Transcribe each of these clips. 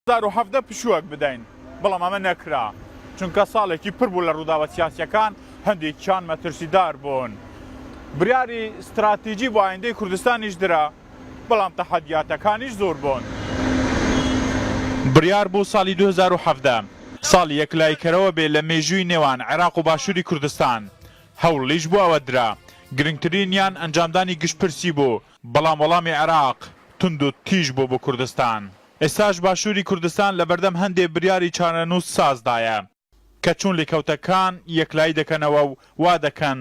2017 پشووەک بدەین، بەڵام ئەمە نەکرا، چونکە ساڵێکی پر بوو لە ڕووداوە سیاسییەکان، هەندێکیان مەترسیدار بوون. بریاری ستراتیجی بۆ ئایندەی کوردستانیش درا، بەڵام تەحەدیاتەکانیش زۆر بوون. بڕیار بوو ساڵی 2017 ساڵی یەکلاییکەرەوە بێ لە مێژووی نێوان عێراق و باشووری کوردستان، هەوڵیش بۆ ئەوە درا، گرنگترینیان ئەنجامدانی گشتپرسی بوو، بەڵام وەڵامی عێراق توند و تیژ بوو بۆ کوردستان. ئێستاش باشووری کوردستان لەبەردەم هەندێ بریاری چارەنووس سازدایە کە چوون لێکەوتەکان یەکلایی دەکەنەوە و وا دەکەن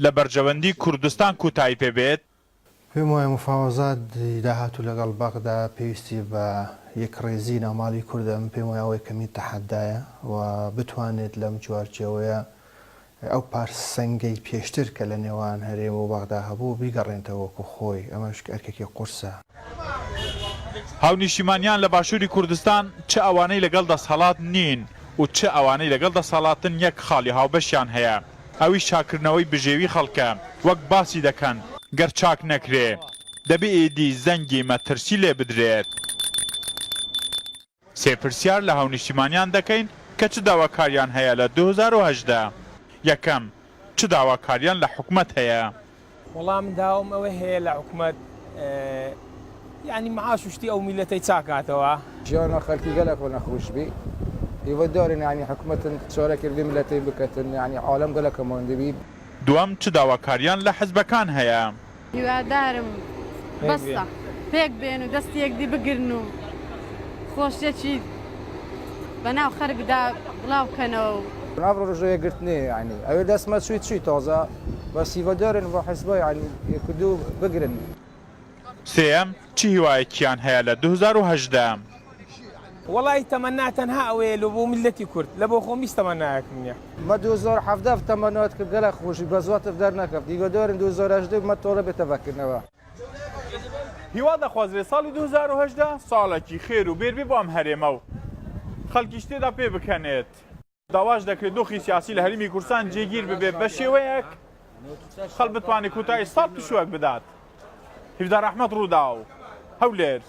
لە بەرژەوەندی کوردستان کوتایی پێ بێت. پێم وایە مفاوەزاتی داهاتوو لەگەڵ بەغدا پێویستی بە یەکڕیزی ناوماڵی کوردە، من پێم وایە ئەوە یەکەمین تەحەدایە و بتوانێت لەم چوارچێوەیە ئەو پارسەنگەی پێشتر کە لە نێوان هەرێم و بەغدا هەبوو بیگەڕێنتەوە وەکو خۆی، ئەمەش ئەرکێکی قورسە. هاونیشتیمانیان لە باشووری کوردستان چ ئەوانەی لەگەڵ دەسهەڵات نین و چ ئەوانەی لەگەڵ دەسەڵاتن یەک خاڵی هاوبەشیان هەیە ئەویش چاککردنەوەی بژێوی خەڵکە وەک باسی دەکەن گەر چاک نەکرێ دەبێ ئیدی زەنگی مەترسی لێ بدرێت. سێ پرسیار لە هاونیشتیمانیان دەکەین کە چ داواکاریان هەیە لە 2018؟ یەکەم، چ داواکاریان لە حکومەت هەیە؟ وەڵا من داوام ئەوە هەیە لە حکومەت یانی معاش و شتی ئەو میلەتەی چاکاتەوە. ژیانا خەلکی گەلەک وە نەخوش بی هیوەدارین یانی حکومەتن چارەکر ڤی ملەتەی بکەتن یانی عالەم گەلەکە ماندی بی. دووەم، چ داواکاریان لە حزبەکان هەیە؟ هیوادارم بەسە پێک بێن و دەستی یەکدی بگرن و خۆشیەکی بەناو خەرکدا بڵاو کەنەوە و. ناو ڕۆژە یەکگرتنێ یانی ئەوێ دەس مە چوی چوی تازە بەس هیوادارن ڤا حزبا یانی یەک و دوو بگرن. سێیەم، چ هیوایەکیان هەیە لە 2018؟ وەڵایی تەمەنا تەنها ئەوەیە لۆ بۆ میللەتی کورد لە بۆ خۆم هیچ تەمەنایەکم نیە. مە 2017 تەمەنات کرد گەلەک خۆشی بەس وەتف دەر نەکەفت هیوادارم 2018 مە تۆڵە بێتە ڤەکردنەوە. هیوا دەخوازرێت ساڵی 2018 ساڵێکی خێر و بێر بێ بۆ ئەم هەرێمە و خەڵکیش تێدا پێ بکەنێت. داواش دەکرێت دۆخی سیاسی لە هەرێمی کوردستان جێگیر ببێت بە شێوەیەک خەڵک بتوانێت کۆتایی ساڵ پشووەک بدات. هیڤدار ئەحمەد، رووداو، هەولێر.